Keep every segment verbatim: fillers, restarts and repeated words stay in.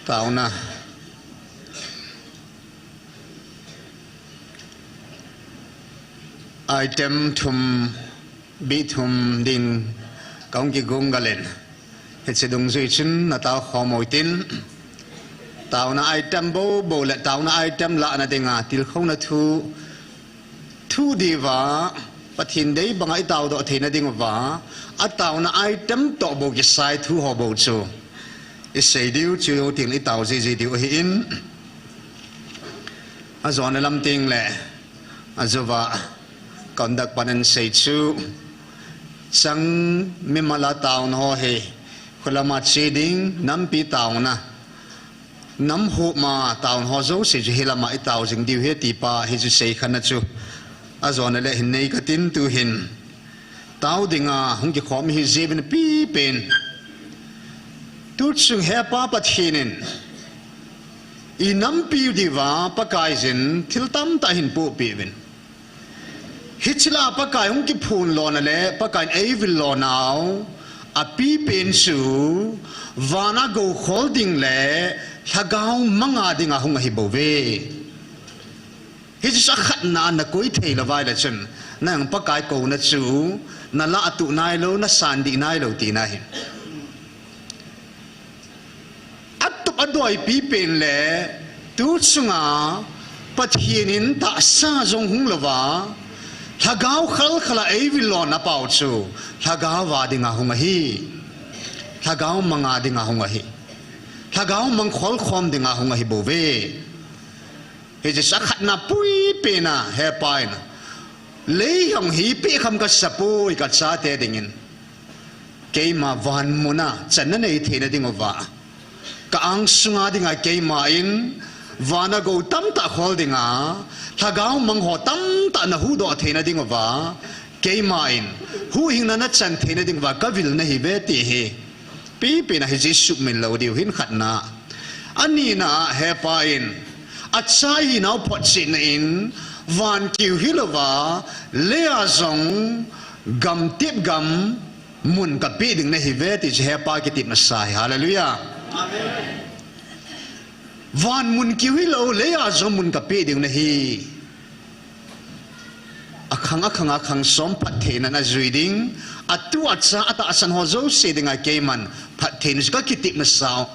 Taona. Item thum, bih thum ding kahung kigung galin. Hiche dungjui chun natao khom utin. Taona item bobo le taona item lahna dinga tilkhouna thu thu diuva, Pathen dei banga itao doh theina diuva, ataona item toh bou kisai thu ho bou chu isei diu chu tin itao jiji diu ahin. Ajona lam teng le, ajouva, conduct pan ahin sei chu, chang mimala taona ho hi, khulama che ding, nampi taona. Nam homa taona ho jouse chu hilama itao jing diu ahi tipa hi chu sei khatna chu. Ajona le hin nei katin tuhin. Tao dinga hung kikhom hi jeh in pipen. Tuchung hepa Pathen in. Inampiu diuva Pakaiyin thil tamtah ahin pohpeh uvin. Hiche lah a Pakai hung kiphon lona le, Pakai in eivil lonau, apipen chu, vana gou khol ding le, lhagao manga dinga hung ahi bouve. Hiche chu akhatna a nakoi thei lou vai le chun, nang Pakai kouna chu, nalah tuh nailou, nasan dih nailou tina ahi. Atup adoi pipen le, tuchunga Pathen in tahsa jong hung louva, lhagao khalkhal a eivil lona pau chu, lhagao va dinga hung ahi. Lhagao manga dinga hung ahi. Lhagao mang khol khom dinga hung ahi bouve. Hiche chu akhatna puipen a hepa in. Lei hung hi peh kham kasapoi kachate dingin. Keima van muna channa nei theina diuva. Ka angsunga dinga keima in, vana gou tamtah khol dinga, lhagao mang ho tamtah nahuhdoh theina diuva, keima in, huhhingna nachan theina diuva, kavil nahiuve ti hi. Pipen a hi Jesu min lou diu hin khatna. Anina hepa in, achai hinau photchetna in, van kiu hilouva, leia jong, gamtep gam, mun kapeh ding nahiuve ti chu hepa kitepna sa ahi. Hallelujah. Amen. Van mun kiu hilou, leia jong mun kapeh ding nahi. Akhang akhang akhang som phattheinan ajui ding. Atu acha atahsan ho jouse dinga keiman phattheina chu kakitepna sao.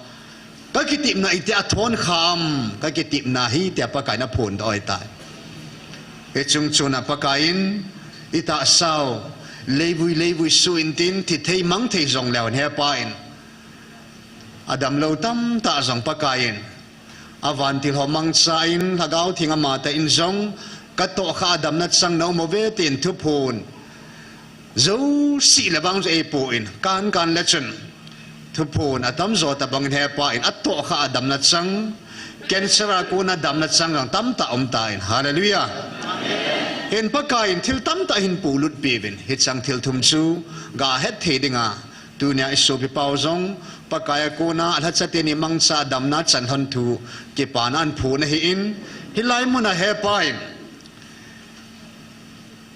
Kakitepna iti athon kham, kakitepna hi tia Pakai in aphondoh ahitai. Hiche chungchon a Pakai in, itahsau, leivui, leivui suh intin, thithei mangthei jong leu hen hepa in. Adamlou tamtah jong Pakai in. Avantil ho mangchan, Lhagao Theng amatah in jong, katoh kha a damna chang naum uve tin thuphon. Jouse le bang chu eipoh in, kankan le chun. Thuphon atamjo tabang in hepa in, atoh kha a damna chang, cancer a kona damna chang jong tamtah umtan. Hallelujah. Hin Pakai in thil tamtah hin polut peuvin, hicheng thil thum chu, gahet thei dinga. Tunia isopi pau jong, Pakai a kona, alhacha teni mangcha damna chan lhon thu, kipana ahin phon ahin, hilai muna hepa in.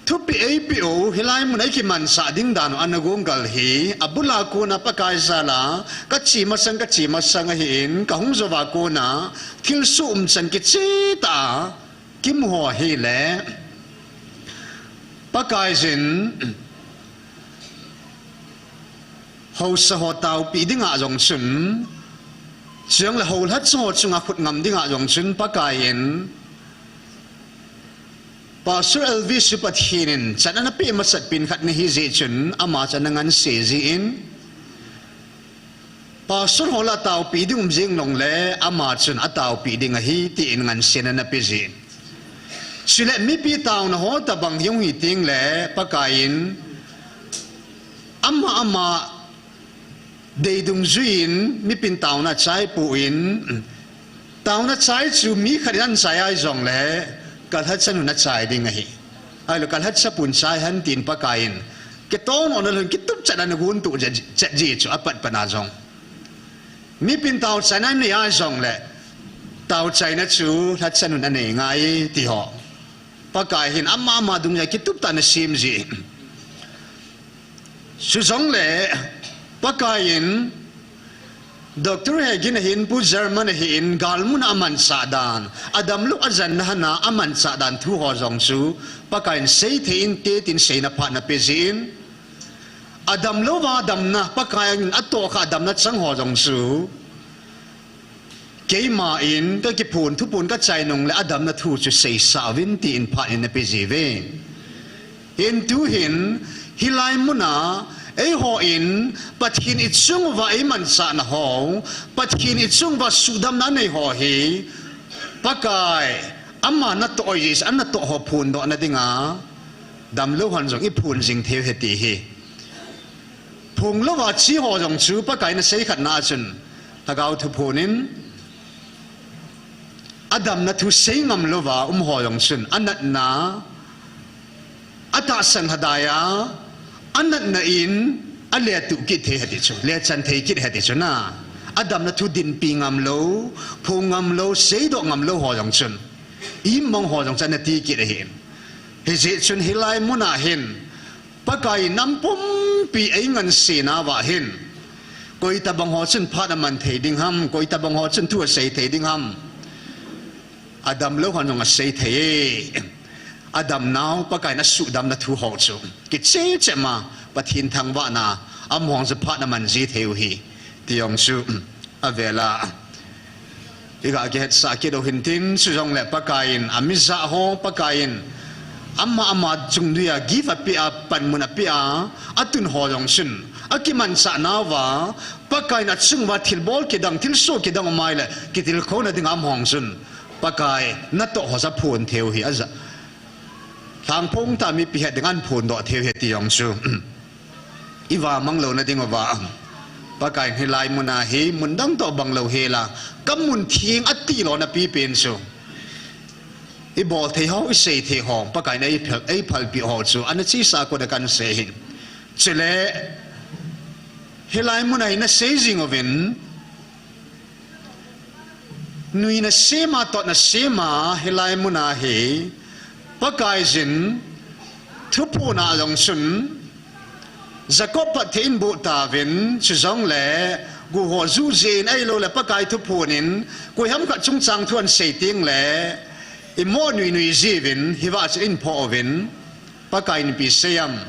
Thupeh eipeh u, hilai muna ikimansah ding dan u ana gonggal hi, abula kona Pakai jal a, kache masang, kache masang ahin, kahung jouva kona, thilsoh umchan kichehtah a, kimu ho ahile, Pakaiyin, Haosa ho taopeh dinga jong chun, chule haolhacha ho chunga khut ngam dinga jong chun, Pakai in, Pastor Elvis chu Pathen in, chan ana peh masat pen khat nahi jeh chun, ama chu ana nganse jin, Pastor ho lah taopeh ding um jing jongle, ama chun ataopeh ding ahi, tin ngansen ana pe jin. Chule mipi taona ho tabang hung hi teng le, Pakai in, ama, ama, dei dungjuiyin, mipin taona achai pon, taona achai chu mi khat in ana chai ahi jongle, kalhacha nun achai ding ahi. Ahilou, kalhacha pun chai hen tin Pakai in, kitong ona lhun kitup chan ana gon tuh chet jeh chu apat pat a jong. Mipin tao chaina anei ahi jongle, tao chaina chu lhacha nun anei ngai ti ho. Pakai hin ama ama dungjui a kitup tah ana sem jin. Chujongle, Pakai in, Doctor Hagin ahin, Pu German ahin, galmun a amanchah dan, adamlou ajanna hana amanchah dan thu ho jong chu Pakaiyin seithei inte tin seina phat napeh jin, adamlouva damna, Pakaiyin atohkha damna chang ho jong chu keiman kakiphon, thuphon kachai nungle adamna thu chu seisah uvin tin phat in napeh jiuve. Hin tuhin, hilai muna eihon Pathen ichunguva eimanchahna ho, Pathen ichunguva suhdamna anei ho hi Pakai ama natoh jeh, anatoh ho phondohna dinga damlou hon jong iphon jing theiu ahi ti hi. Phonglouva che ho jong chu Pakaiyin asei khatna chun, Lhagao thuphon in adamna thu seingam louva um ho jong chun, anatna, atahsan lhadai a, anatna in aletup kit thei ahi ti chu, lechan thei kit ahi ti chu na. Adamna thu dinpi ngamlou, phong ngamlou, seidoh ngamlou ho jong chun, imong ho jong chu anati kit ahi. Hijeh chun hilai muna hin Pakaiyin nam pumpi eingansenauva hin, koitabang ho chun phat aman thei ding ham, koitabang ho chun thu asei thei ding ham, adamlou hon jong asei thei e. Adamnau Pakaiyin asuhdamna thu ho chu kicheh cheh ma, Pathen thangvahna, amahon chu phat aman ji theiu ahi ti jong chu avela iga kihetsah kit u hintin, chujongle Pakaiyin amijah ho, Pakaiyin ama ama chungnunga gift apeh a, panmun apeh a, atun ho jong chun akimanchahnauva, Pakaiyin achunguva thilbol kidang, thilsoh kidang um ahile kitilkhouna dinga amahon chun Pakai natoh ho chu aphon theiu ahi, aja, lhangphong tah mipi het dinga aphondoh theiu ahi ti jong chu ivahmang louna dinguva, Pakaiyin hilai muna hi mundang toh bang louhela, kamun theng ati lona pipen chu, ibol thei ho, isei thei ho, Pakaiyin eiphal, eiphalpeh ho chu ana chesa a kon a kahin sei ahin. Chule hilai muna hi nasei jing uvin, nui nasema, tot nasema, hilai muna hi Pakaiyin thuphon a jong chun, Jacob phatthei in boh tauvin, chujongle gu ho ju jeh in ahiloule Pakai thuphon in koiham khat chungchang thu ahin sei tengle imoh nuinui jiuvin, hivah chun eiphoh uvin, Pakaiyin ipi asei em?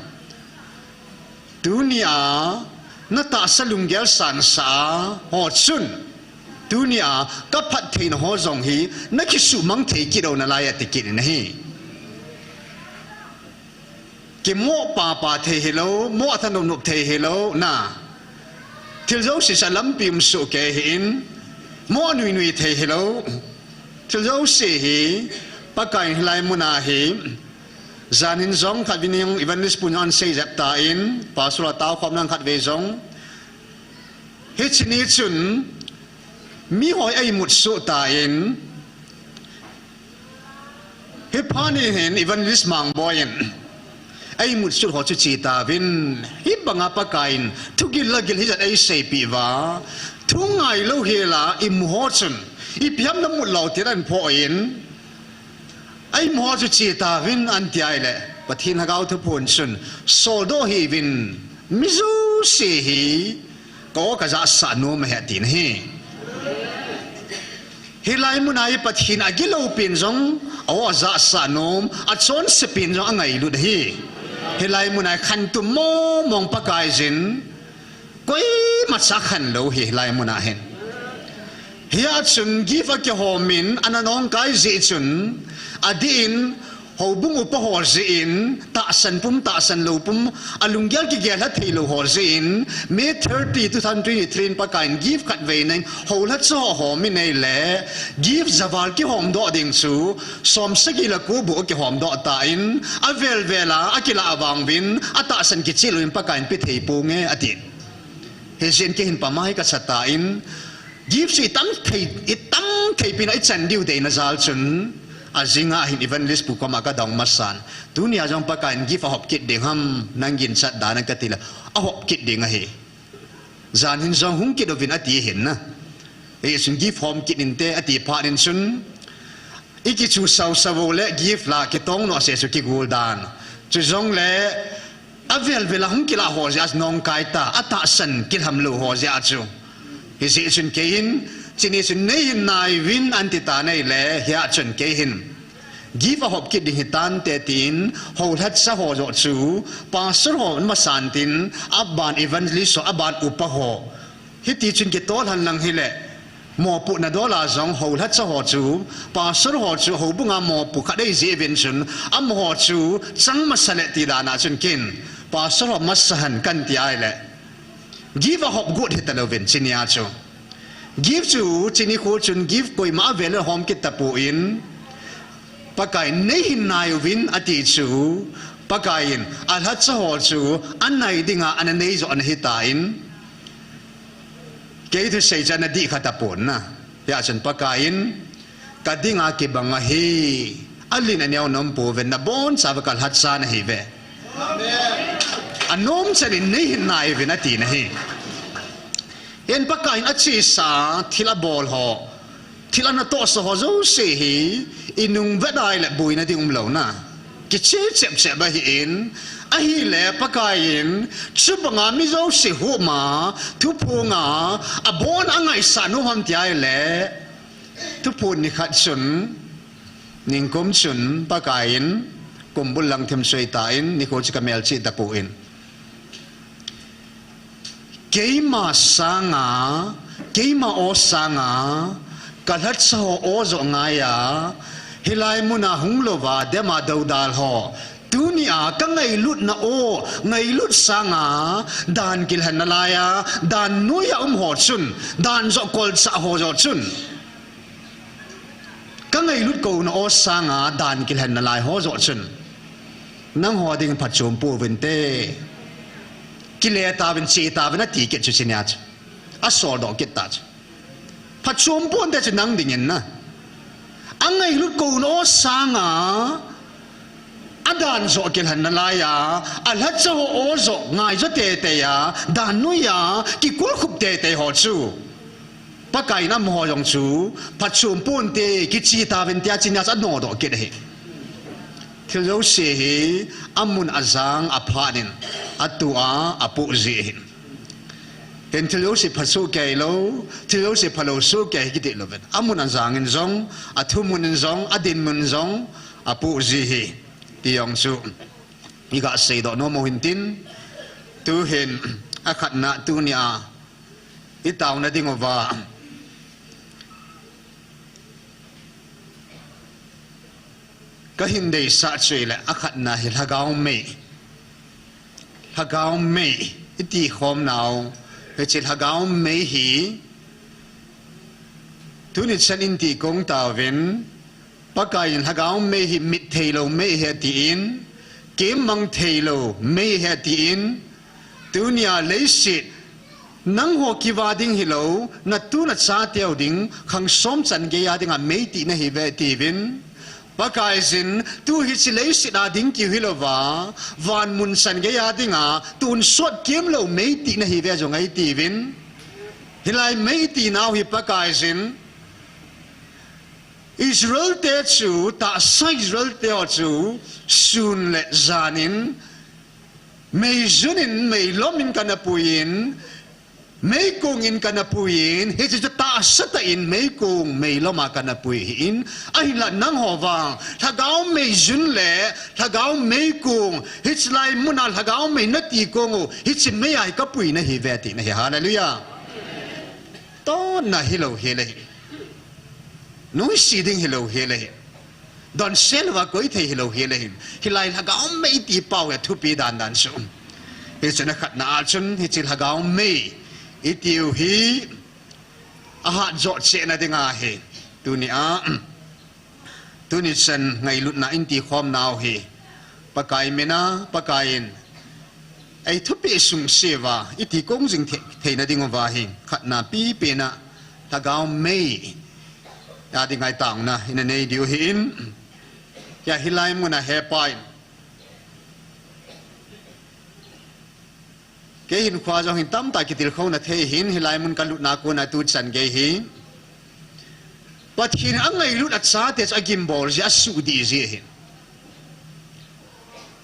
Tunia natahsa lunggel sansah a ho chun, tunia kaphattheina ho jong hi nakisuhmang thei kit u nalai ati kit in ahi. Kimoh papa thei hilou, moh thanop nop thei hilou, na, thil jouse chu alampi um sohkei ahin, moh nuinui thei hilou, thil jouse hi Pakaiyin hilai muna hi, jan hin jong khatvei ning Evangelist pu in ahin sei jep tan, Pastor a taokhomna khatvei jong, hiche ni chun miho hi eimutsoh tan, hiphat ni hin Evangelist Mangboi in eimutsoh ho chu che tauvin, hibanga Pakaiyin thugil lhagil hijat eiseipeh uva, thu ngailou hela imu ho chun, ipi ham namut lou tin ahin phoh in, eimu ho chu che tauvin ahin ti ahile, Pathen Lhagao thuphon chun, soldoh hih uvin, mi jouse hi ka-o kajahsah nom ahi atin ahi. Hilai muna hi Pathen agilou pen jong a-o ajahsah nom, achonse pen jong angailut ahi. Hilai muna hi khantou mongmong Pakaiyin, koimacha khanlou ahi hilai muna hin. Hia chun gift akihom in ana nongkai jeh chun, adih in houbung upa ho jeh in tahsan pum, tahsan lou pum, alunggel kigel lha theilou ho jeh in, May thirty, two thousand twenty-three in Pakaiyin gift khatvei nei houlha chu ho hom in ahile, gift javal kihomdoh ding chu somsagi le ko bou kihomdoh tan, avel vel a akilah vang uvin, atahsan kicheh louvin Pakaiyin pe thei ponge ati. Hijeh in kei hin pamai kacha tan, gift chu itam thei, itam thei pen a ichan diu deina jal chun, ajing a hin Evangelist pu koma kadong masan, tunia jong Pakaiyin gift ahop kit ding ham, nang ginchat dan a katile, ahop kit ding ahi. Jan hin jong hung kit uvin ati ahin na. Hichun gift hom kit inte ati phat in chun, ikichu sausau le gift la kitong nohse chu kigol dan. Chujongle avel vel a hung kilah ho jeh a nongkai ta, atahsan kilham lou ho jeh a chu Hijeh chun kei hin, chuni chun nei hin naiuvin anti tan ahile, hia chun kei hin, give a hop kit ding hitante tin, houlhatcha ho joh chu, pastor ho masan tin, aban evangelist ho, aban upa ho. Hiti chun kitol hen lang hile, mopohna dol a jong houlhatcha ho chu, pastor ho chu, houbunga mopo khat ahi jeh uvin chun, amaho chu, chang masa le ti dan a chun ken, pastor ho masa hen kanti ahile, give a hop got hitalouvin chunia chu. Give chu, chuni kho chun give koima avel le hom kit tapon, Pakaiyin nei hin naiuvin ati chu, Pakaiyin alhatcha ho chu, anai dinga ana nei joh ana hitan, kei thusei chu ana dih kha tapon na. Hia chun Pakaiyin, kadinga kibang ahi, alen aneo nom pouve, nabonchauva kalhatcha nahiuve. Anom chanin nei hin naiuvin ati nahi. Hin Pakaiyin achesa, thil abol ho, thil anatohsa ho jouse hi, inung vet ahile boina ding umlou na. Kiche chep chep ahin, ahile Pakaiyin, chubanga mi jouse huma, thuphonga, abon angaisah nom ham ti ahile, thuphon nikhat chun, ningkum chun, Pakaiyin, kumbul lang thim soi tan, nikho chu kamelchih tapon, keima sanga, keima o sanga, kalhatcha ho o joh ngaiya, hilai muna hunglouva, dema doudal ho, tunia kangailutna o, ngailut sanga, dan kilhen nalaiya, dan noiya um ho chun, dan joh kolchah ho joh chun, kangailut kouna o sanga dan kilhen nalai ho joh chun, nangho dingin phatchom pouvinte. Kile tauvin, che tauvin ati kit chu chunia chu. Asoldoh kit ta chu. Phatchom ponte chu nang dingin na. Angailut kouna o sanga, adan joh kilhen nalaiya, alhatcha ho o joh ngaijo teiteiya, dan noiya, kikulkhup teitei ho chu, Pakaiyin amaho jong chu, phatchom ponte, kiche tauvin tia chunia chu anodoh kit ahi. Thil jouse hi, amun ajang aphatnin, atua, apoh ji ahi. Hin thil jouse pha soh kei lou, thil jouse phalou soh kei hi kiti louvin, amun ajangin jong, athu munin jong, adinmun jong, apoh ji ahi. Ti jong chu, iga seidoh nom u hintin, tuhin, akhatna tunia, itaona dinguva, kahin deisah chu ahile akhatna hi lhagao mei. Lhagao mei, iti khomnau, hiche lhagao mei hi, tuni chan in ti kong tauvin, Pakaiyin lhagao mei hi mit theilou mei ahi atin, kemmang theilou mei ahi atin, tunia leiset, nangho kiva ding hilou, natu nachateu ding, khang som chan geiya dinga mei ti nahiuve atiuvin. Pakaiyin, tu hiche leiset a ding kiu hilouva, van mun chan geiya dinga, tonsot kemlou mei ti nahiuve jong eitiuvin. Hilai mei tinau hi Pakaiyin, Israel te chu, tahsa Israel teho chu, sun le janin, meijun in, meilom in kana puiyin, meikong in kana puiyin, hiche chu tahsa tah in meikong, meilom a kana pui ahin, ahinla nangho vang, lhagao meijun le, lhagao meikong, hiche lai muna lhagao mei nati kong u, hiche mei a hi kapui nahiuve tina ahi, hallelujah. Tonna hilou hel ahi. Nuisat ding hilou hel ahi. Donse louva koi thei hilou hel ahin. Hilai lhagao mei ti pau hi athupi dandan chu. Hichun akhatna a chun hiche lhagao mei itiu hi ahat joh chehna dinga hi. Tunia, tuni chan ngailutna in ti khomnau hi. Pakai mina, Pakaiyin. Ei thupeh sungse uva, iti kong jing thei, theina dinguva hi. Khatna pipena, lhagao mei. A dinga itaona, ina nei diu ahin. Hia hilai muna hepa in. Kei hinkhoa jong hin tamtah kitilkhouna thei ahin, hilai mun kalutna kona tuchan gei hi. Pathen in angailut achate chu agimbol ji, asuhdih ji ahin.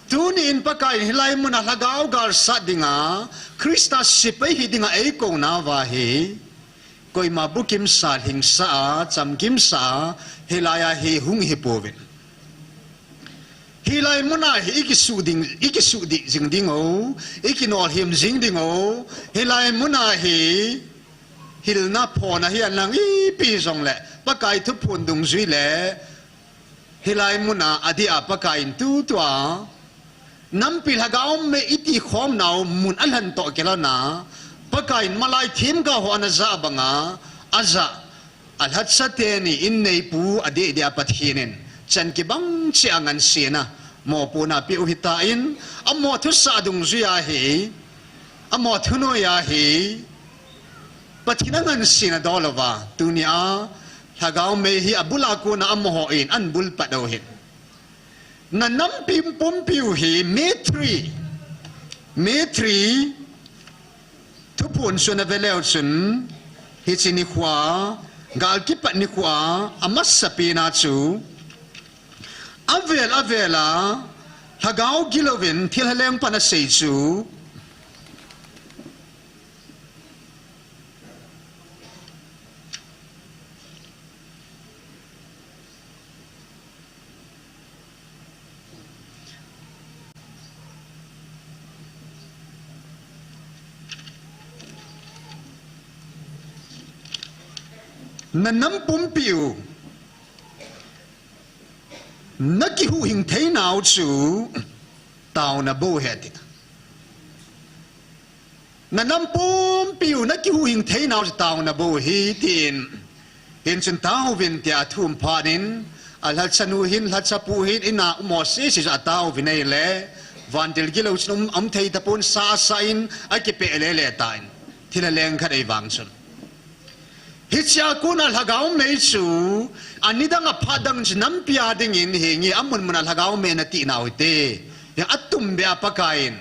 Tuni in Pakaiyin hilai muna lhagao galsat dinga, Christa sepai hi dinga eikou nauva hi. koima bukimsa, lhingsa a, chamkimsa a, hilai a hi hung hi pouvin. Hilai muna hi i kisuh ding, i kisuh dih jing ding o, i kinolhim jing ding o, hilai muna hi hilna phona hi anlang ipi jongle, Pakai thuphon dungjui le, hilai muna adeh a Pakai in tutua, nampi lhagao mei i tikhom nau mun alhen toh kilhon a, Pakai in malai themgao ho ana jah banga, ajah, alhacha teni in neipu adeh deh a Pathen in, chan kibang cheh a ngansena, mopohna apeh u hitan, amaho thusah dungjui a hi, amaho thunoi a hi, Pathen a ngansena dol uva, tunia, lhagao mei hi abul a kona amaho in, an bul pat u hin. Na nampi pumpiu hi, May three, May three, thuphon chu na ve leu chun, hiche nikhoa, gal kipat nikhoa, amasapen a chu, avel, avel a, lhagao gilouvin, thilha lengpan asei chu, na nam pumpiu, na kihuhhing theinau chu taona bou ahi ati. Na nam pumpiu na kihuhhing theinau chu taona bou ahi tin. Hichun taovin tia athum phat in, alhachanu hin, lhachapu hin, in a um ho sese chu ataovin ahile, vantil gilou chun um, um thei tapon sa asa in, akipeh lele tan. Thilha leng khat ahivang chun. Hichea kona lhagao mei chu, anidang aphat dang chu nampi a dingin hinge amun mun a lhagao mei na tihnau hite. Hia atumbeh a Pakaiyin.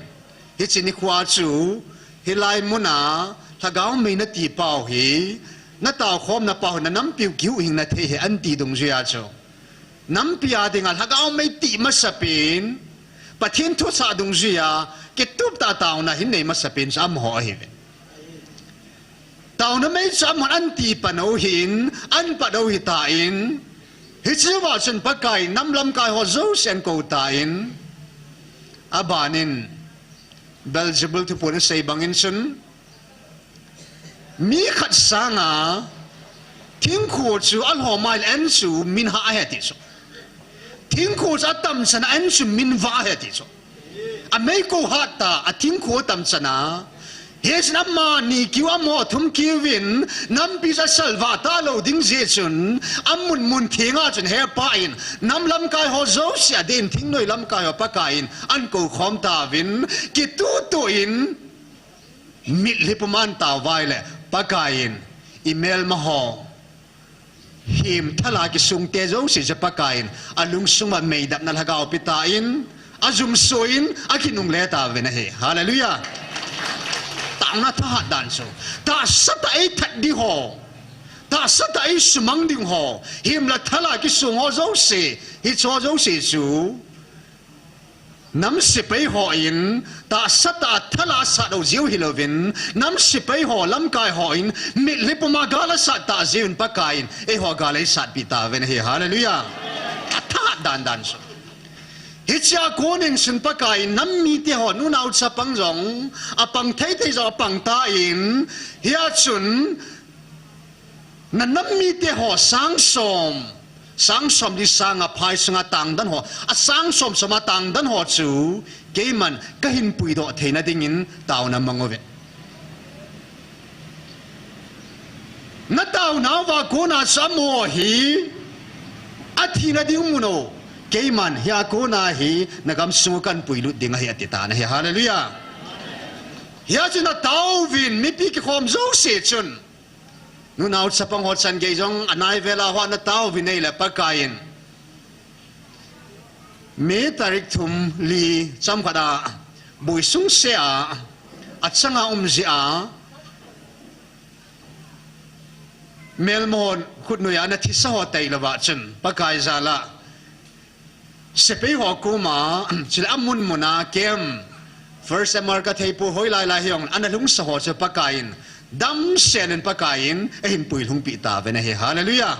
Hiche nikhoa chu, hilai mun a, lhagao mei na tipau hi, na taokhomna pau hi, na nampiu kihuhhing na thei ahi, anti dungjuia chu. Nampi a dinga, lhagao mei tih masapen, Pathen thusah dungjuia, kitup tah a taona hin nei masapen chu amaho ahiuve. Taona mei chu amahon anti pan u ahin, anpat u ahitan, hichea chun Pakai nam lamkai ho jouse ahin kou tan, abanin, Beelzebul thuphon asei bangin chun, mi khat sanga, thingkho chu alhom ahile an chu min hah ahi ati chu. Thingkho chu atam chana an chu min vah ahi ati chu. Amei kou hat ta, athingkho atam chana. Hichun amani kiu amaho thum kiuvin, nampi chu asalvah talou ding jeh chun, amun mun thenga chun hepa in, nam lamkai ho jouse adin thingnoi lamkai ho Pakaiyin, ahin koukhom tauvin, kitutu in, mitlhi puma ahin taovai le, Pakaiyin, imelma ho, himthal a kisungte jouse chu Pakaiyin, alungsunga meidapna lhagao petan, ajumsoh in, akinungle tauvin ahi. Hallelujah. Taona thahat dan chu. Tahsa tah a eithat ding ho. Tahsa tah a eisumang ding ho. Himle thal a kisung ho jouse. Hicheho jouse chu. Nam sepai hon, tahsa tah a thal a asat u jeh u hilouvin, nam sepai ho, lamkai hon, mitlhi puma gal asat tah jeh uvin Pakaiyin, eiho gal eisatpeh tauvin ahi, hallelujah. Athahat dan dan chu. Hichea konin chun Pakaiyin, nam mite ho, nunao chapang jong, apang thei thei jong apang tan, hia chun, na nam mite ho sang som, sang som li sanga phai sunga tangdan ho, asang som soma tangdan ho chu, keiman kahin puidoh theina dingin taona mang uve. Na taonauva kona chu amaho hi, athina ding mun u, keiman hia kona hi, na gamsung u kahin puilut ding ahi ati tan ahi, hallelujah. Hia chu na taovin, mipi kikhom jouse chun. Nunao chapang ho chan gei jong anai vela hoa na taovin ahile Pakaiyin. May tarik thum li chomkhat a, boi sungse a, achanga um jeh a, melmahon khutnoi a ana thisa ho tailouva chun, Pakai jal a, sepai ho koma, chule amun mun a kem, first M R ka theipo hoilai lai hijong, ana lhungsa ho chu Pakaiyin, Damsel in Pakaiyin eihin puilhungpi tauve ahi. Hallelujah.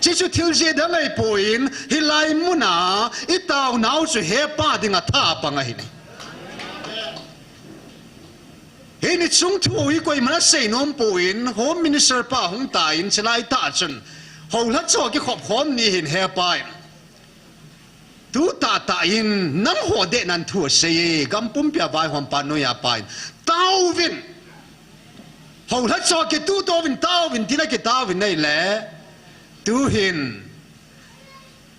Chuchu thil jeh dang ahipoi, hilai muna itaonau chu hepa dinga thapang ahi. Hini chungthu hi koiman asei nompoi, Home Minister pa hung tan, chulai tah chun houlhacha kikhop khom ni hin hepan, tu tahtah in nangho dehnan thu asei e, gam pumpia vaihompa noiya pan, taovin. Houlhacha kituh taovin, taovin, tina kitaovin ahile, tuhin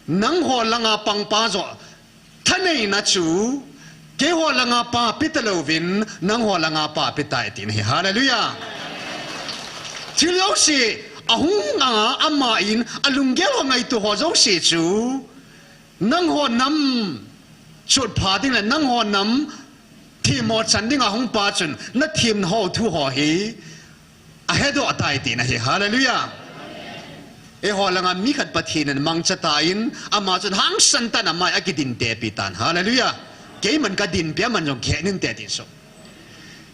nangho langa pangpa joh thaneina chu keiho langa pa pe talouvin, nangho langa pa pe tai, ati ahi. Hallelujah. Thil jouse ahung a, aman alunggel ho ngaito ho jouse chu, nangho nam chotpha ding le nangho nam themmo chan dinga hungpa chun nathemna ho thu ho hi ahedoh tai, ati ahi. Hallelujah. Eiho langa mi khat Pathen in mangcha tan, ama chun hangsan tah in amai akidintepi tan. Hallelujah. Keiman kadinpi, aman jong khen inte, ati chu.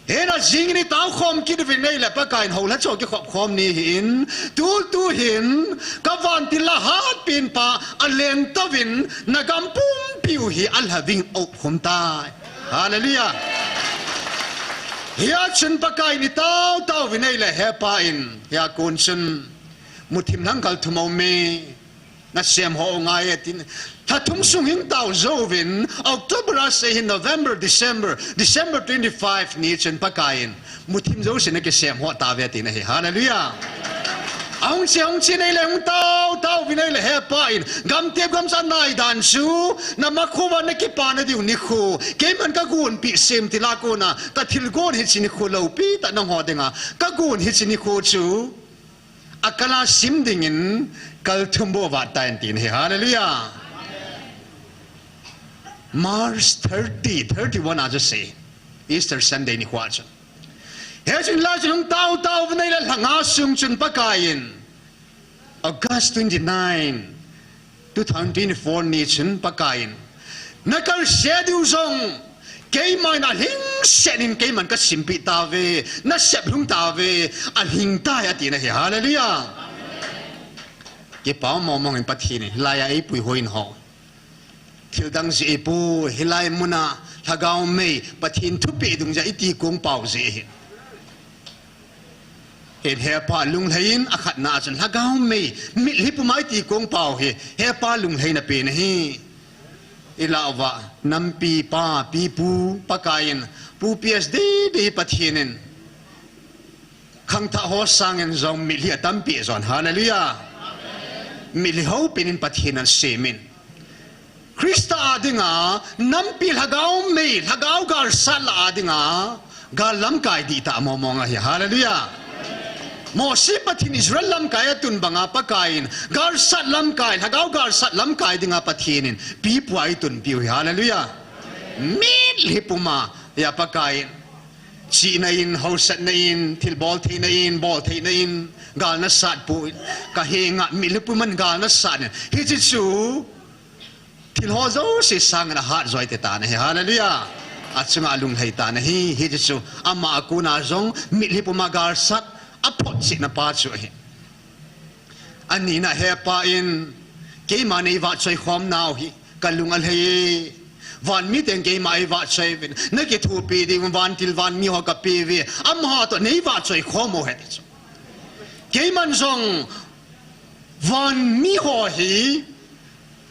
Hena jingin itao khom kit uvin ahile, Pakaiyin houlhacha kikhop khom ni hin, tu, tuhin kavantil a hatpenpa alen taovin, nagam pumpiu hi alhaving okhum tai. Hallelujah. Hia chun Pakaiyin itao taovin ahile, hepan, hia kon chun muthim lhangkal thum aume, nasem ho ngai e, tin. Lha thum sung hin tao jouvin, October a sei hin November, December, December twenty-five ni chun Pakaiyin muthim jouse nakisem ho tauve, ati ahi. Hallelujah. Ahung che, ahung che ahile, hung tao, taovin ahile, hepan, gamtep gamcha nai dan chu, namakhuva nakipana diu nikho, keiman kagonpi sem tila kona, kathilgon hiche nikho loupi tah nangho dinga kagon hiche nikho chu akal a sim dingin kal thum bou vat tai, ati ahi. Hallelujah. March thirty, thirty-one a chu sei, Easter Sunday nikho chu. Hichun lai chun hung tao, taovin ahile, lha nga sung chun Pakaiyin, August twenty-nine, two thousand twenty-four ni chun Pakaiyin, nakalse diu jong keiman alhingset in keiman kasimpi tauve, nasep lhung tauve, alhing tai, ati ahi. Hallelujah. Kipah mongmong in Pathen in hilaiya eipui houin ho, thildang jeh eipui, hilai muna lhagao mei, Pathen thupeh dungjuia iti kong pao jeh hin. Hin hepa lunglhai in, akhatna a chun lhagao mei, mitlhi puma iti kong pao hi hepa lunglhaina pen ahi. Ilah uva, nampi pa, pi pu, Pakaiyin, Pu P S D D Pathen in khangthah ho sangin jong mitlhi atampi jon. Hallelujah. Mitlhi hopin in Pathen in asem in, Christa a dinga, nampi lhagao mei, lhagao galsat lah a dinga, gal lamkai dihtah mongmong ahi. Hallelujah. Mose Pathen Israel lamkai atun banga Pakaiyin, galsat lamkai, lhagao galsat lamkai dinga Pathen in pipu a eitunpiu ahi. Hallelujah. Mitlhi puma, hia Pakaiyin, chihna in, hausatna in, thilbol theina in, bol theina in, gal nasat poi, kahenga mitlhi puman gal nasat in. Hiche chu thil ho jouse sangin ahat joi te tan ahi. Hallelujah. Achunga alunglhai tan ahi. Hiche chu ama a kona jong mitlhi puma galsat aphotchetna pa chu ahi. Anina, hepa in, keima neivahchoi khom nau hi kalung alhai e. Vanmi ten keima eivahchoi uvin, nakithopi diuvin vantil vanmi ho kapeuve. Amaho toh neivahchoi khom o, hiti chu. Keiman jong vanmi ho hi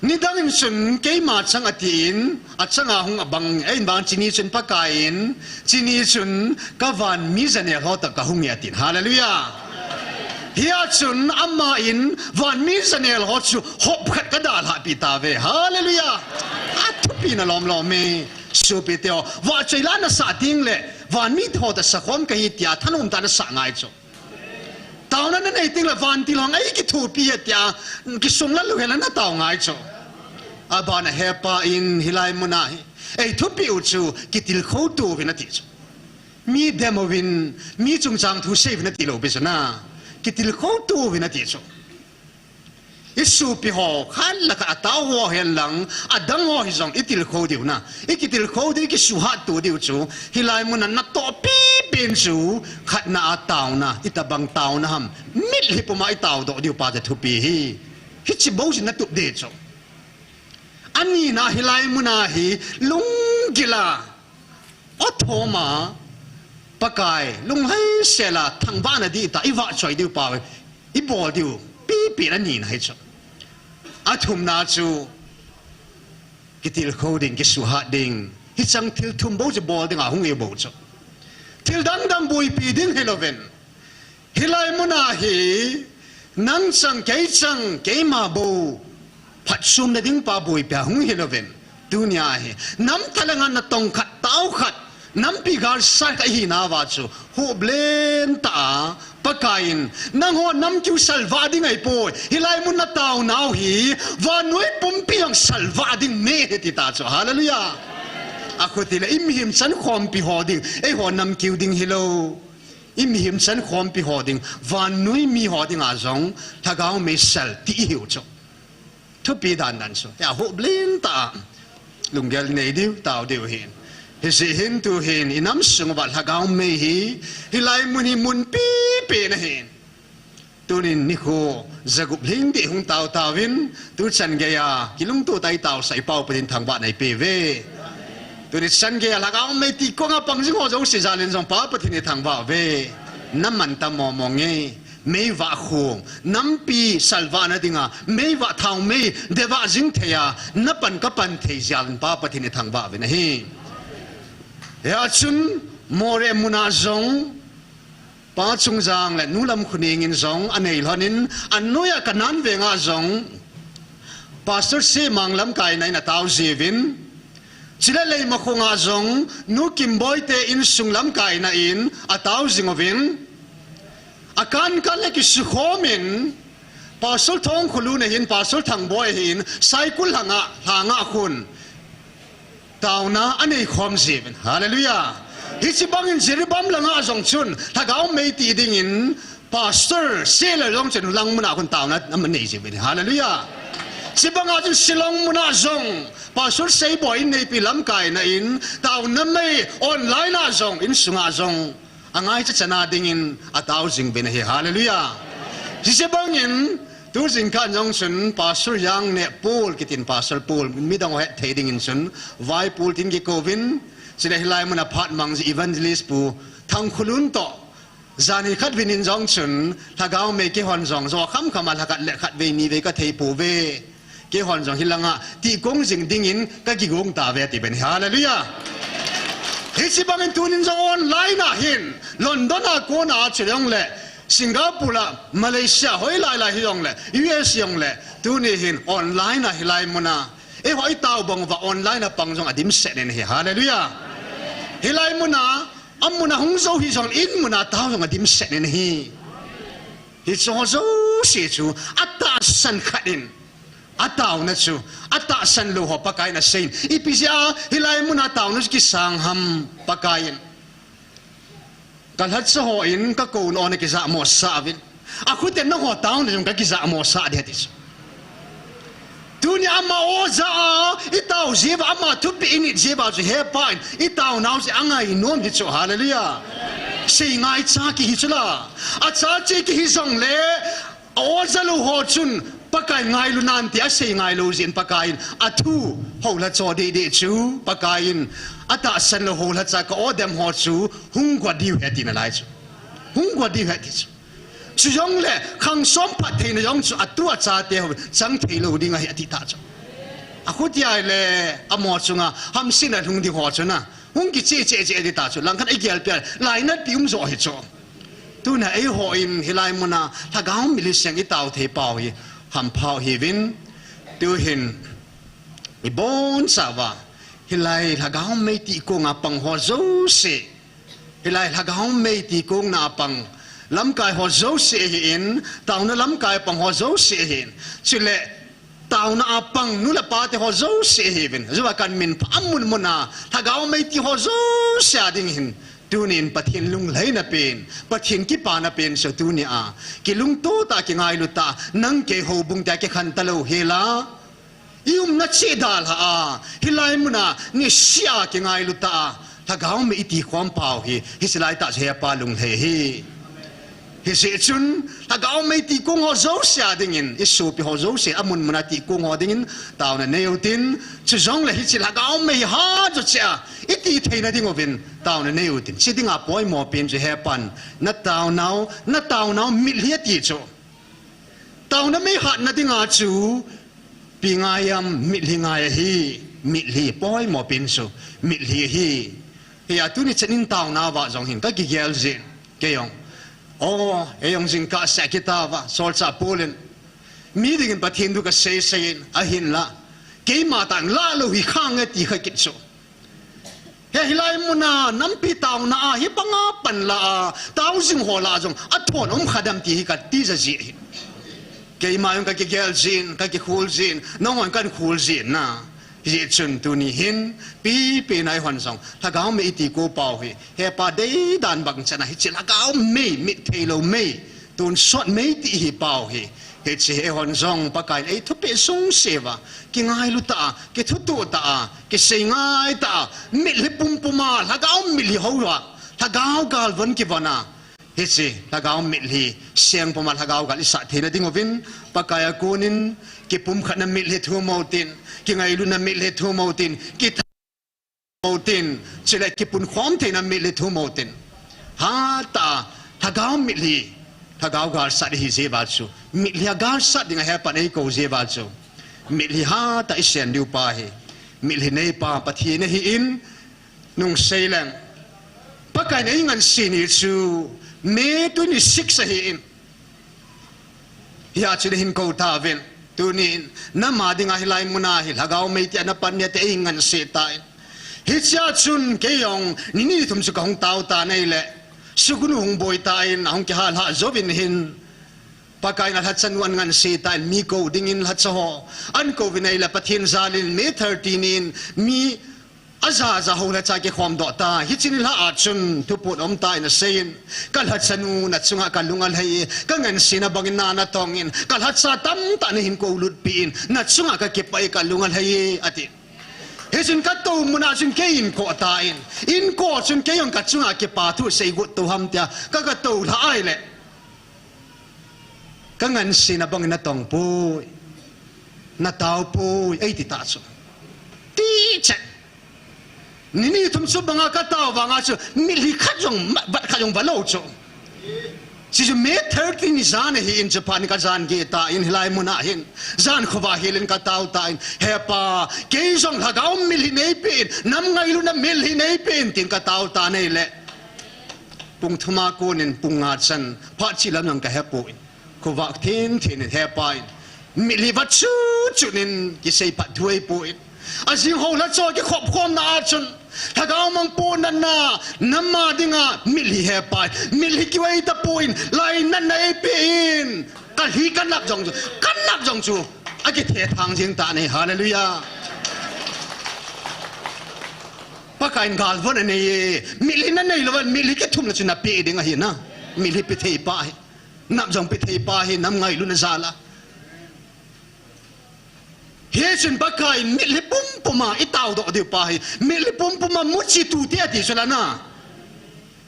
nidang in chun keima chang atin, achanga hung abang, ahin bang chuni chun Pakaiyin, chuni chun kavanmi janel ho toh kahung e atin. Hallelujah. Hia chun aman vanmi janel ho chu hop khat kadalhah pi tauve. Hallelujah. Athupina lomlom e. Sopite ho, vahchoi la nasah tengle, vanmi ho toh sakhom kahi tia thanom tah nasah ngai chu. Taona nanei tengle vantil hon eikithopi e tia, kisung la lou hela natao ngai chu. Abana hepa in hilai muna hi eithupiu chu kitilkhou touvin ati chu. Mi dem uvin, mi chungchang thu sei uvin ati lou pi chu na. Kitilkhou touvin ati chu. I sopi ho, khat le khat atao ho hen lang, adang ho hijong i tilkhou diu na. I kitilkhou diu, i kisuhat to diu chu, hilai muna natoh pipen chu, khatna a taona, itobang taona ham, mitlhi puma i taodoh diu pa chu thupi ahi. Hiche bou chu natup ding chu. Anina hilai muna hi, lunggil a, athoma, Pakai, lunglhaisel a, thangvahna ding tah, i vahchoi diu pa, i bol diu, pipen anina hi chu. Athumna chu, kitilkhou ding, kisuhat ding, hicheng thil thum bou chu bol ding ahung i bou chu. Thil dangdang boipi ding hilouvin. Hilai muna hi, nang chang, kei chang, keima bou, phatchomna ding pa boipi a hung hilouvin. Tunia hi, nam thalanga natong khat, tao khat, nampi galsat khat ihinauva chu, hop lentah a, Pakaiyin, nangho nam kiu salvah ding ahipoi, hilai mun nataonau hi, vannoi pumpi jong salvah ding mei ahi ti ta chu, hallelujah. Akhuti le, i mihem chankhompi ho ding, eiho nam kiu ding hilou. I mihem chankhompi ho ding, vannoi mi ho dinga jong, lhagao mei sel ti ihiu chu. Thupi dandan chu. Tia hop lentah a, lunggel nei diu, tao diu ahin. Hijeh hin tuhin, i nam sunguva lhagao mei hi, hilai mun hi mun pipen ahin. Tunin nikho, jagup lhing ding hung tao tauvin, tu changeiya, kilungtoh tah a i taosah i Pau Pathen thangvahna i peuve. Tuni changeiya lhagao mei ti konga pang jing ho jouse jalin jong Pa Pathen i thangvah uve. Naman ta momo nge, meivah khong, nampi salvahna dinga, meivah thaomei, devah jing theiya, napan kapan thei jalin Pa Pathen i thangvah uvin ahi. Hia chun, Moreh muna jong, Pa Chungjang le Nu Lamkhoneng in jong anei lhonin, anoiya Kanan venga jong Pastor Semang lamkaina in atao jiuvin, chule Leimakhong a jong Nu Kimboite insung lamkaina in atao jing uvin, akankan le kisukhomin, Pastor Thongkholun ahin, Pastor Thangboi ahin, Saikul lhanga, lhanga khun taona anei khom jiuvin. Hallelujah. Hiche bangin Jiribam langa jong chun, lhagao mei ti dingin, Pastor Sela jong chun lang muna khun taona anei jiuvin. Hallelujah. Chibanga chun Shillong muna jong, Pastor Seiboi in neipi lamkaina in, taona mei online a jong, insunga jong, angaicha chana dingin atao jing uvin ahi. Hallelujah. Hiche bangin, tu jingkah jong chun Pastor Jangneh Paul kitin Pastor Paul, midang ho het thei dingin chun, Vai Paul tin kikouvin, chule hilai muna phat mang ji Evangelist Pu Thangkholun toh, jan hi khat vin in jong chun, lhagao mei keihon jong, jo khamkham a lha khat le khat vei ni vei kathei pouve. Keihon jong hilanga, tihkong jing dingin kakigong tauve atiuvin. Hallelujah. Hiche bangin tunin jong online a hin, London a kona chu jongle, Singapore a, Malaysia, hoilai lai hijongle, U S jongle, tuni hin online a hilai muna, eiho i tao bang uva online a pang jong adimset in ahi. Hallelujah. Hilai muna, amuna hung jou hijongle, in muna tao jong adimset in ahi. Hiche ho jouse chu, atahsan khat in, ataona chu, atahsan lou ho Pakaiyin aseiyin. Ipi jeh a, hilai muna taona chu kisang ham Pakaiyin. Kalhacha hon kakou nona kijahmo sah uvin. Akhutin nangho taona jong kakijahmo sah ding ati chu. Tunia ama oja a, itao jiuva, ama thupeh init jiuva chu hepa in, itaonau chu angainom hi chu, hallelujah. Seingaicha kihi chu la. Achache kihi jongle, a oja lou ho chun, Pakai ngailu nante asei ngailou jeh in Pakaiyin, athu, houlhacha dehdeh chu, Pakaiyin, atahsan lou houlhacha ka odem ho chu, hung got diu ahi ati nalai chu. Hung got diu ahi ati chu. Chujongle, khangsom phattheina jong chu atu achate hon chang theilou ding ahi ati ta chu. Akhuti ahile, amaho chunga, hamsetna lhung ding ho chun a, hung kiche che che ati ta chu, langkhat a igelpi a, lainatpi um jo ahi chu. Tuna eihon hilai muna, lhagao mei le seng itao thei pau hi, hampha u hiuvin, tuhin, ibonchauva, hilai lhagao mei ti konga pang ho jouse, hilai lhagao mei ti kongna a pang, lamkai ho jouse ahin, taona lamkai pang ho jouse ahin, chule, taona a pang nu le pate ho jouse ahiuvin, ajeh uva kaminpha amun muna, lhagao mei ti ho jouse a ding hin, Tunin Pathen lunglhaina pen, Pathen kipana pen chu tunia kilungto tah, kingailu tah, nang kei houbung tia kikhen talou hela, i umna cheh dalha a, hilai muna nisea kingailu tah a, lhagao mei iti khom pau hi, hiche laitah chu hepa lunglhai ahi. Hijeh chun, lhagao mei tikong ho jouse a dingin, i sopi ho jouse, amun muna tikong ho dingin, taona nei utin, chujongle hiche lhagao mei hat jouse a, iti theina ding uvin, taona nei utin. Chi dinga poimo pen chu hepan, na taonau, na taonau mitlhi ati chu. Taona mei hatna dinga chu, ipi ngai am, mitlhi ngai ahi, mitlhi, poimo pen chu, mitlhi ahi. Hia tuni chan in taona uva jong hin, kakigel jin, kei jong. O, ei jong jingkah seh kitauva, solchah Paul in. Mi dingin Pathen thu kasei sei in, ahinla. Keima tah in lah lou hi khang e ti kha kit chu. He hilai muna, nampi taona a, hi banga pan lah a, tao jing ho lah jong, athon um kha dem ti hi kati ja ji ahi. Keima jong kakigel jin, kakikhol jin, nangho jong kahin khol jin na. Hijeh chun tuni hin, pipen a eihon jong, lhagao mei iti ko pau hi, hepa deidan bang chan a hiche lhagao mei, mit theilou mei, tonsot mei ti hi pau hi. Hiche eihon jong Pakaiyin ei thupeh sungse uva, kingailu tah a, kithutoh tah a, kisei ngai tah a, mitlhi pumpum a, lhagao mitlhi ho uva, lhagao galvon kivon a, hiche lhagao mitlhi seng pum a lhagao gal isah theina ding uvin, Pakai a konin, kipumkhatna mitlhi thum utin, kingailutna mitlhi thum utin, kitha utin, chule kipunkhom theina mitlhi thum utin. Hatah a, lhagao mitlhi, lhagao galsat ihi jeh uva chu, mitlhi a galsat dinga hepan eikou jeh uva chu, mitlhi hatah a isen diu pa hi, mitlhi nei pa Pathen ahin, nung sei leng. Pakaiyin eingansen ni chu, May twenty-six ahin. Hia chu nahin kou tauvin. Tunin, nam a dinga hilai muna hi, lhagao mei tia napan ni ati eingansen tan. Hichea chun kei jong, ni ni thum chu kahung tao tan ahile. Sukunu hung boi tan, ahung kihal hah jouvin hin. Pakaiyin alhacha nu ahin ngansen tan, mi kou dingin lhacha ho. Ahin kouvin ahile Pathen jalin, May thirteen in, mi Ajaja ho lhacha kikhom doh ta, hiche nilhah a chun thuput um tah in aseiyin, kalhacha nu nachunga kalung alhai e, kangansena bangin na natongin, kalhacha tamtah nahin koulutpeh in, nachunga kakipah e kalung alhai e, ati. Hichun katou muna chun kei inko tan, inko chun kei jong kachunga kipa thu sei got tou ham tia, ka, katou lhah ahile. Kangansena bangin natong poi. Natao poi, eiti tah chu. Ti chet. Ni ni thum chu banga katao vanga chu, mitlhi khat jong, ma-, vat khat jong valou chu. Chuchu May thirteen ni jan ahin chu phat in kajan geh tan hilai muna hin. Jan khovah helin katao tan. He Pa, kei jong lhagao mitlhi neipeh in, nam ngailutna mitlhi neipeh in tin katao tan ahile. Pung thum a konin pung nga chan, phat chih lam jong kahepoi. Khovah thenthen in He Pa in, mitlhi vat chutchut in kisei phat thu ahipoi. Ajing ho lhacha kikhop khomna a chun, lhagao mangpohna, nam a dinga mitlhi He Pa in, mitlhi kivei tapon, lainatna eipeh in, kalhi kanap jong chu, kanap jong chu, akithethang jing tan ahi, hallelujah. Pakaiyin galvon anei e, mitlhi nanei louva, mitlhi kithumna chu napeh ding ahi na, mitlhi pethei pa hi. Nap jong pethei pa hi, nam ngailutna jal a. Hichun Pakaiyin mitlhi pumpum a itao doh diu pa hi, mitlhi pumpum a muchi tu te ati chu la na.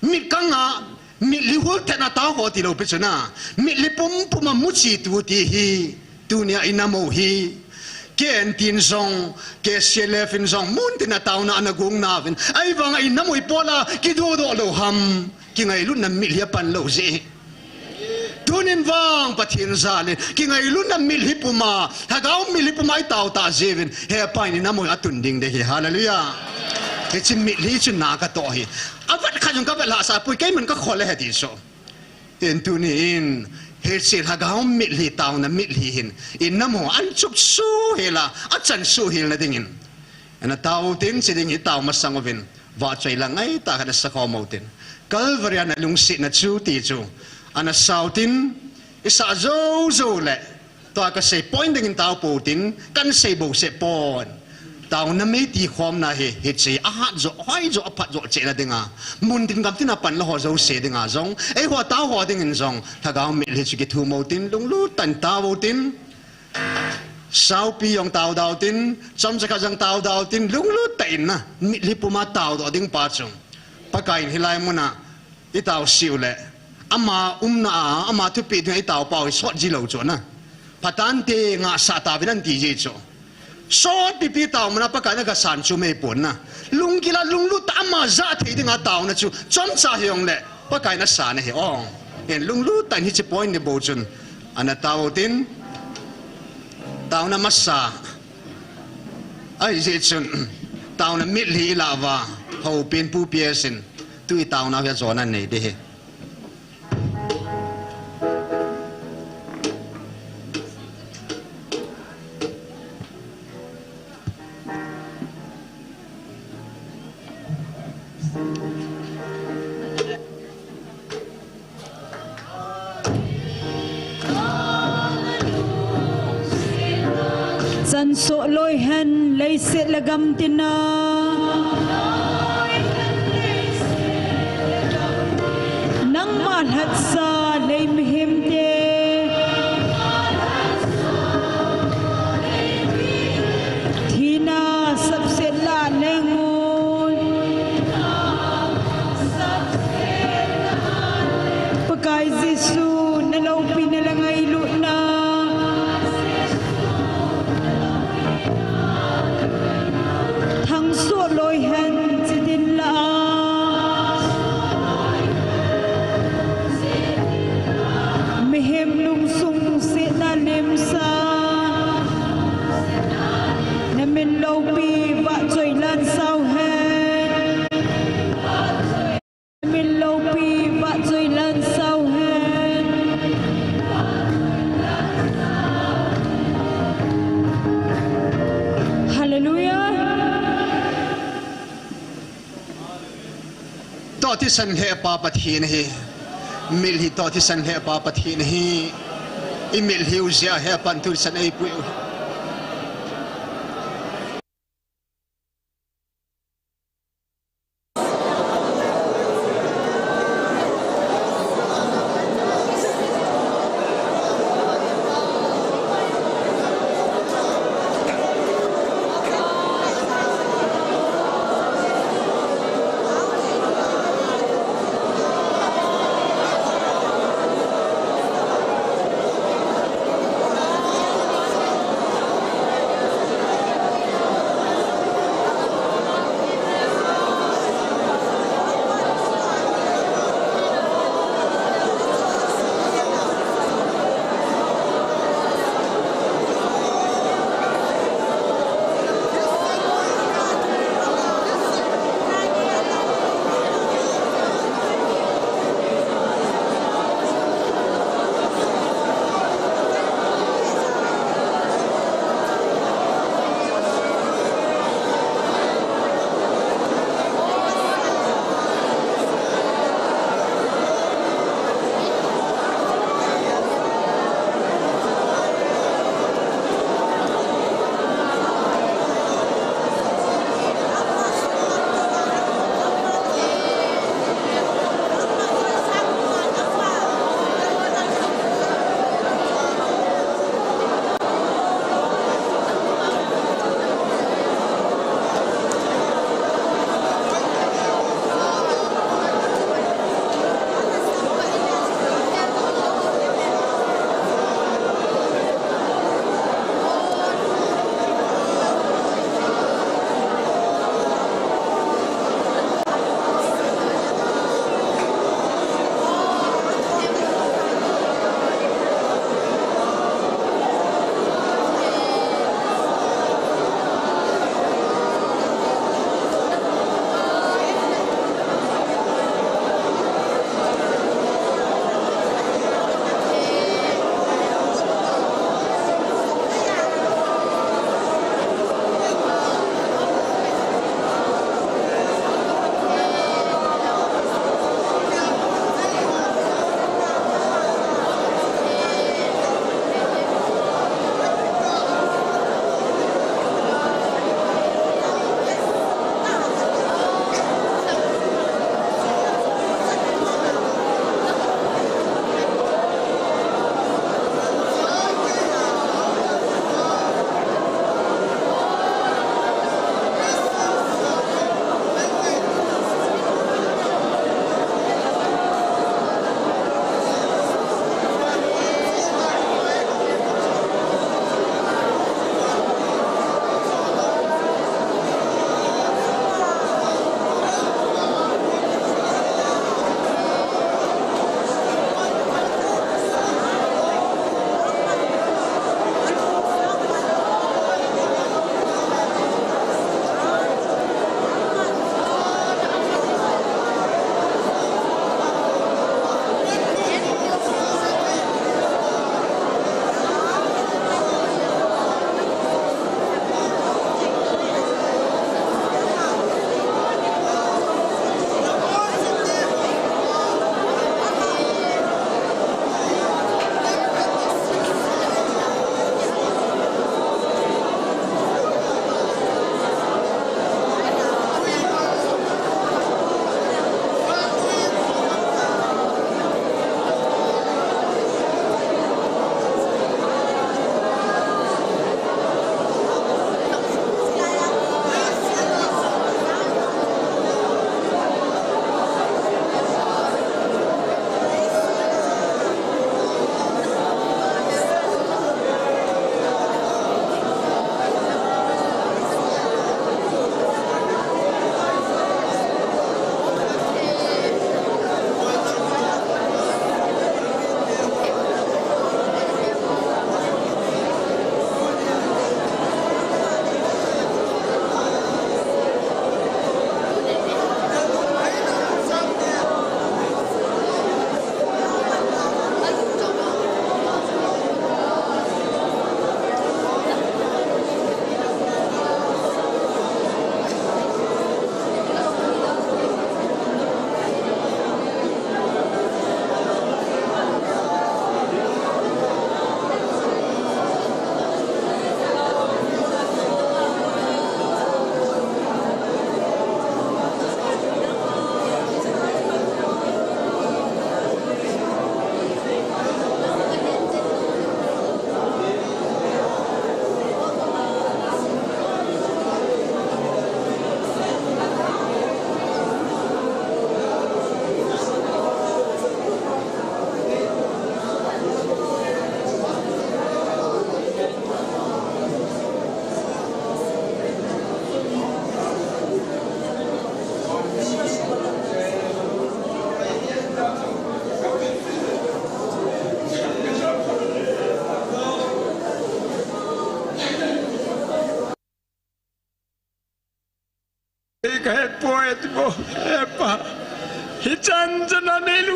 Mitkang a, mitlhi hul thetna tao ho tilou pi chu na. Mitlhi pumpum a muchi tu ti hi, tunia inam u hi. Ken tin jong, K C L F in jong, mun tina taona ana gong nauvin. Ahivanga inam u ipola, kidodoh lou ham. Kingailutna mitlhi apan lou jeh. Tunin vang Pathen jalin, kingailutna mitlhi puma, lhagao mitlhi puma itao tah jeh uvin, He Pa in inam u atun ding ding ahi, hallelujah. Hiche mitlhi chu na katoh ahi. Avat khat jong kavet lhasah poi, keiman kakhol e heti chu. Hin tunin, hiche lhagao mitlhi taona mitlhi hin, inam u ahin chupsuh hel a, achansuh helna dingin. Ana tao tin, chi ding itao masang uvin. Vahchoi la ngaitah khat ana sakhom utin. Calvary a na lungsetna chu ti chu. Ana sao tin, isah jou jou le. Tua kasei point dingin tao pou tin, kahin sei bouseh pon. Taona mei tikhomna hi, hiche, ahat jo, hoi jo, aphat jo, chena dinga. Mun tin gam tin a panla ho jouse dinga jong. Eiho tao ho dingin jong. Lhagao mitlhi chu kithum utin, lunglut tah in tao utin. Saupi jong tao da utin, chomcha khat jong tao da utin, lunglut tah in na. Mitlhi puma tao doh ding pa chu. Pakaiyin hilai muna, itao sih uleh. Ama umna a, ama thupeh dinga itao pau hi sot ji lou chu na. Phatante ngahsah tauvin ati ji chu. Sot pipi tao muna Pakaiyin agasan chu mei pon na. Lunggil a lunglut tah ama ja thei dinga taona chu. Chomcha hijongleh. Pakaiyin asan ahi o. Hin lunglut tah in hiche point ni bou chun. Ana tao utin. Taona masa. Ahijeh chun. Taona mitlhi ilah uva. Houpen pu P S in. Tu itaona hi ajona nei ding ahi. Chansoh loi hen leiset le gam tina. Nangma lhatsa lei mihemte. Thina sapset lah leng un. Pakai Jesu, na loupina le ngailutna. Thangsoh loi hen chitin la. Mihem lungsung setna lemsa. Na min loupi vahchoi lansau hen. Min loupi vahchoi lansau hen. Hallelujah. Toh thisan lheh pa Pathen ahi. Mitlhi toh thisan lheh pa Pathen ahi. I mitlhi u jeh a hepan thusan eipui u.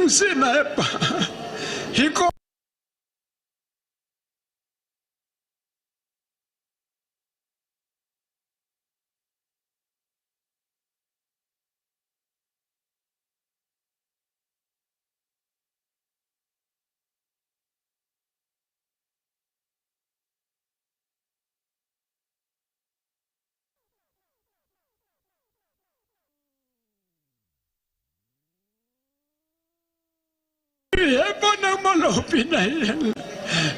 Sina hepa. Hiko. Hepa nangma loupi nahi.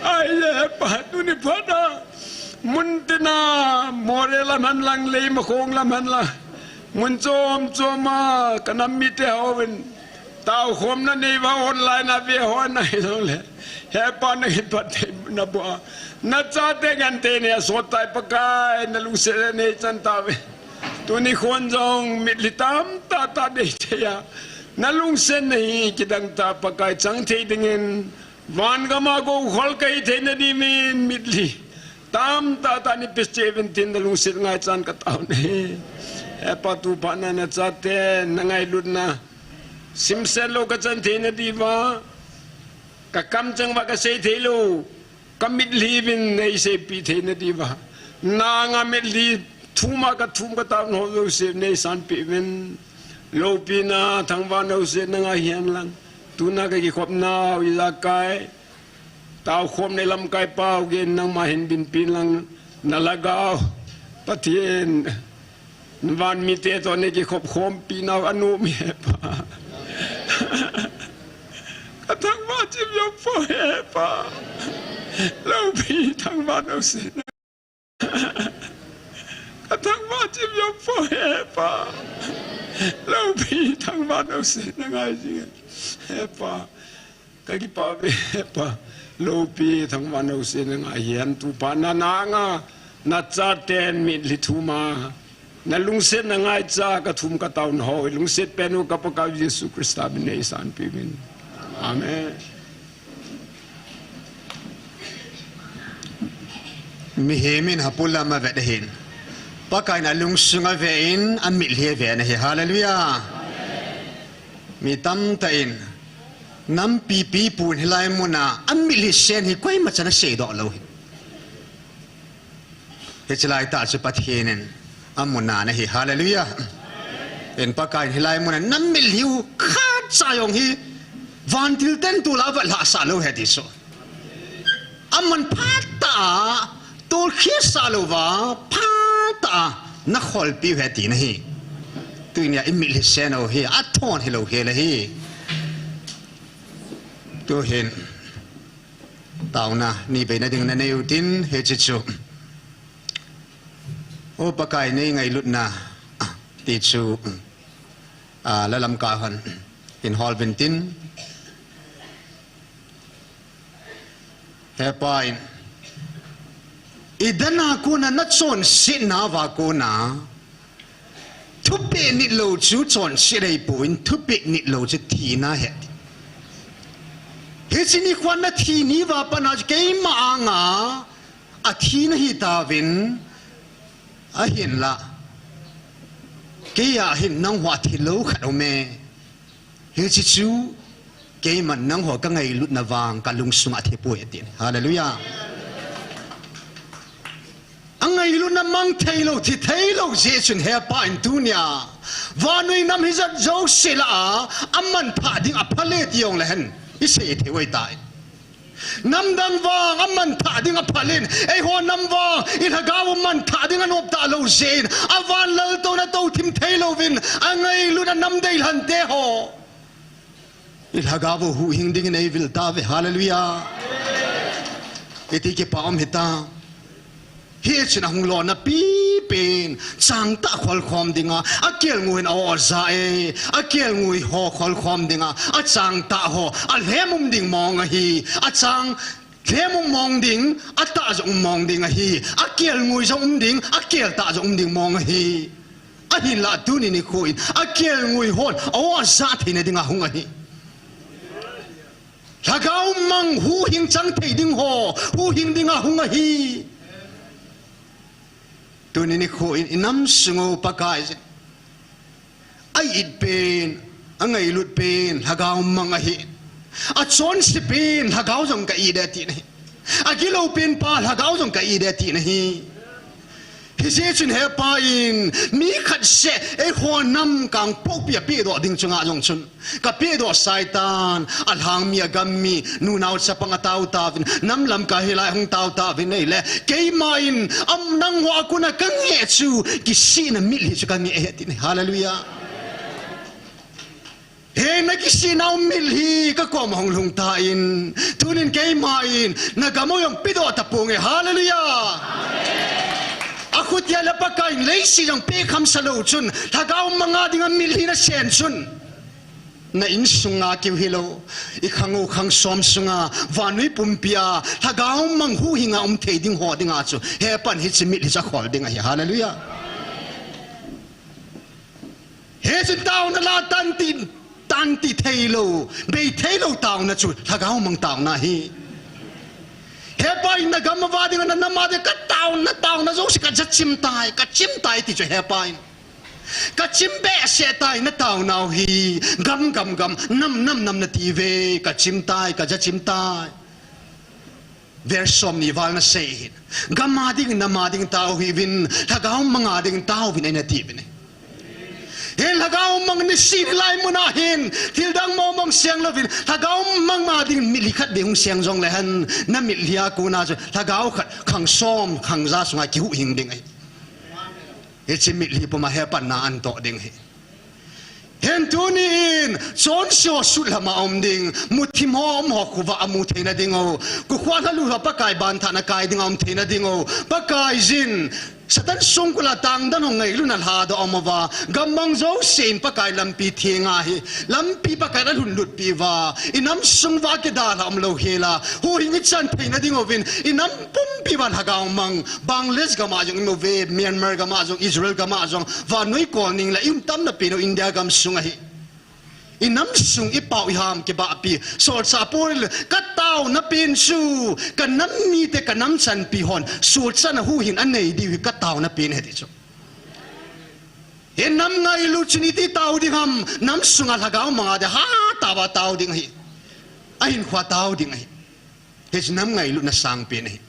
Ai hepa tuni phat a. Mun tina Moreh lam hen lang, Leimakhong lam hen lang. Mun chom chom a kanam mite hon. Taokhomna nei uva online a ve ho nahi jongle. Hepa nangin phattheina boh. Nachate genthei nei asot tai Pakai, nalungset nei chan tauve. Tuni khon jong mitlhi tamtah tah nei thei a. Nalungset nei kidang tah Pakai chang thei dingin. Van gam a gou khol kahi theina diuvin mitlhi tamtah tah nei peh cheh uvin tin nalungset ngaichan katao nahi. Hepa tu phat na nachate nangailutna. Simset lou kachan theina diuva. Kakam chang uva kasei thei lou. Kamitlhi uvin nei seipeh theina diuva. Nanga mitlhi thum a kathum katao ho jouse nei sanpeh uvin. Loupina thangvah naosen nanga hihen lang. Tuna kakikhop nau ijakai. Taokhomna lamkai pau gei nangma hin binpeh in lang nalhagao. Pathen. Van mite toh nei kikhop khompi nau anom hepa. Kathangvah chim jong poi hepa. Loupi thangvah naosen. Kathangvah chim jong poi hepa. Loupi thangvah naosen nangai jing hepa. Kakipah uve hepa. Loupi thangvah naosen nangai hihen tu phat na nanga. Nachaten mitlhi thum a. Nalungset nangaicha kathum katao nau. Lungset pen u ka Pakai Jesu Christa min nei sanpeh uvin. Amen. Mihem in hapu lam avet ahin. Pakai in alungsung ave in amitlhi ave nahi. Hallelujah. Mi tamtah in. Nampi pipu in hilai mun a amitlhi sen hi koima chan asei doh lou hi. Hiche lai tah chu Pathen in amu na nahi. Hallelujah. Hin Pakai in hilai mun a namitlhi u khatcha jong hi vantil ten tulai a vat lhah sah lou ahi ti chu. Aman phat tah a tolkhe sah louva phat tah a nakholpi u ahi ti nahi. Tunia imitlhi sen u hi athon hilou hel ahi. Tuhin. Taona, ni veina ding nanei utin, hiche chu. O Pakai nei ngailutna, ti chu, a, lalam ka han, hin hol uvin tin. He Pa in, Eden a kona nachonsetna uva kona, Thupeh nitlou chu chonset ahipoi, thupeh nitlou chu thina ahi. Hiche nikho a nathi ni uva pat a chu keima anga athi nahi tauvin, ahinla keiya hin nangho a thilou khat aume. Hiche chu, keiman nangho kangailutna vang kalungsunga athipoi, ati. Hallelujah. Angailutna mang theilou, thi theilou jeh chun he Pa in tunia vannoi nam hijat jouse lah a, amanthah ding aphalou ti jongle hen, isei thei u ahitai. Namdang vang amanthah ding aphalin, eiho nam vang ilhagao manthah ding anop talou jeh in, avan laltouna touthim theilouvin, angailutna nam deilhante ho, ilhagao huhhing dingin eivil tauve. Hallelujah. Iti kipa um hitam. Hichun ahung lona pipen, changtah kholkhom dinga, akelngoi in a-o aja e, akelngoi ho kholkhom dinga, achangtah ho alhem um ding mong ahi, achang lhem um mong ding, atah jong um mong ding ahi, akelngoi jong um ding, akeltah jong um ding mong ahi. Ahinla tuni nikho in, akelngoi hon a-o aja theina dinga hung ahi. Lhagao mang huhhing chang thei ding ho, huhhing dinga hung ahi. Tuni nikho in, inam sung u Pakai, a-it pen, Angailut pen lhagao mang ahi. Achonse pen lhagao jong ka it e ati nahi. Agilou pen pa lhagao jong ka it e ati nahi. Hijeh chun hepa in mi khat seh eiho nam kangpokpi a pehdoh ding chunga jong chun, ka pehdoh saitan, alhang mi, agam mi, nunao chapang atao tauvin, nam lamkai hilai hung tao tauvin ahile, keima in, am, nangho a kona ka ngeh chu, kisihna mitlhi chu ka ngeh e ati nahi. Hallelujah. He, na kisihnau mitlhi ka koma hung lhung tan, tunin keima in, na gam u jong pehdoh taponge. Hallelujah. Akhutia le Pakai in leiset jong pehkhamsa lou chun, lhagao manga dinga mitlhi nasen chun, na insunga kiu hilou, i khang u khang som sunga, vannoi pumpia lhagao mang huhhinga um thei ding ho dinga chu hepan hiche mitlhi chu akhol ding ahi. Hallelujah. Hichun taona la tanti, tanti theilou, bei theilou taona chu lhagao mang taona ahi. Hepa in na gam uva dinga, na nam a dinga ka taona, taona jouse ka jachim tai, ka chim tai ti chu hepa in, ka chim behseh tai na taonau hi, gam, gam, gam, nam, nam, nam nati uve, ka chim tai, ka jachim tai. Verse somni val nasei hin, gam a ding, nam a ding tao hih uvin, lhagao mang a ding tao uvin eina ti uvin ahi. Hin lhagao mang nisin hilai muna hin thildang mong mong seng louvin, lhagao mang a ding mitlhi khat beh hung seng jongle hen, na mitlhi a kona chu lhagao khat khang som khang ja sunga kihuhhing ding ahi. Hiche mitlhi puma hepanna anatoh ding ahi. Hin tunin, chonse ho sutlhama um ding, muthim ho um ho khovah a mu theina ding u, kukhualha lutho Pakai banthana kai dinga um theina ding u, Pakaiyin, Satan songkula tangdan ho ngailutna lhadoh a um uva, gammang jouse in Pakai lampi thenga hi, lampi Pakai in alhunlutpi uva, i nam sung uva kidalha umlou hela, huhhing ichan theina ding uvin, i nam pumpi uva lhagao mang, Bangladesh gam a jong imu uve, Myanmar gam a jong, Israel gam a jong, vannoi kolning le i um tamna pen u India gam sunga hi, i nam sung i pao i ham kibahpi, solchah Paul in, ka taona pen chu, ka nam mite ka nam chanpi hon solchahna huhhing anei diu hi ka taona pen ahi ti chu. Hin nam ngailut chun iti tao ding ham, nam sunga lhagao manga dinga hatah a tao ding ahi. Ahinkhoa tao ding ahi. Hiche nam ngailutna sangpen ahi.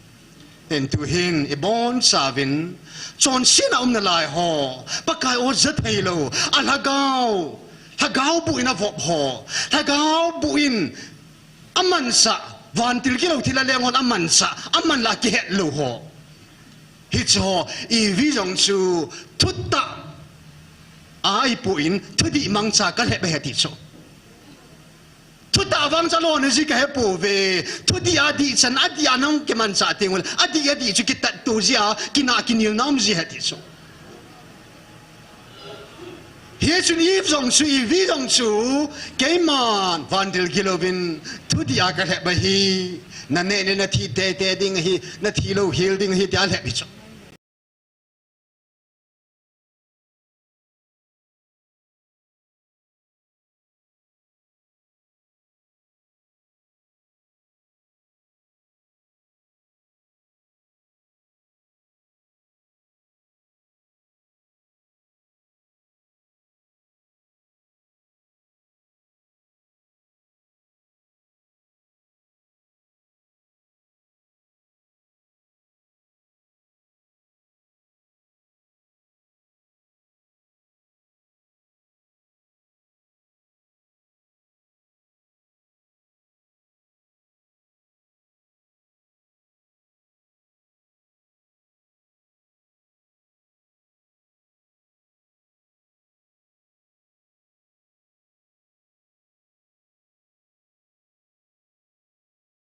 Hin tuhin ibonchauvin, chonsetna um nalai ho, Pakai o ja theilou, alhagao, lhagao buh in avop ho, lhagao buh in amanchah, vantil gilou thil a leng hon amanchah, aman la kihet lou ho, hiche ho ivi jong chu thutah a eipoh in, thudih mangcha kalhep ahi ti chu. Thutah vang chu alona ji kahepouve. Thudih a dih chan, adih a nahung kimanchah tengule, adih adih chu kitatto ji a, kinah kinelna um ji ahi ti chu. Hichun Eve jong chu, Eve jong chu, keiman vantil gilouvin, thudih a kalhep ahi, naneh le nathi teitei ding ahi, nathi louhel ding ahi, tia alhep hi chu.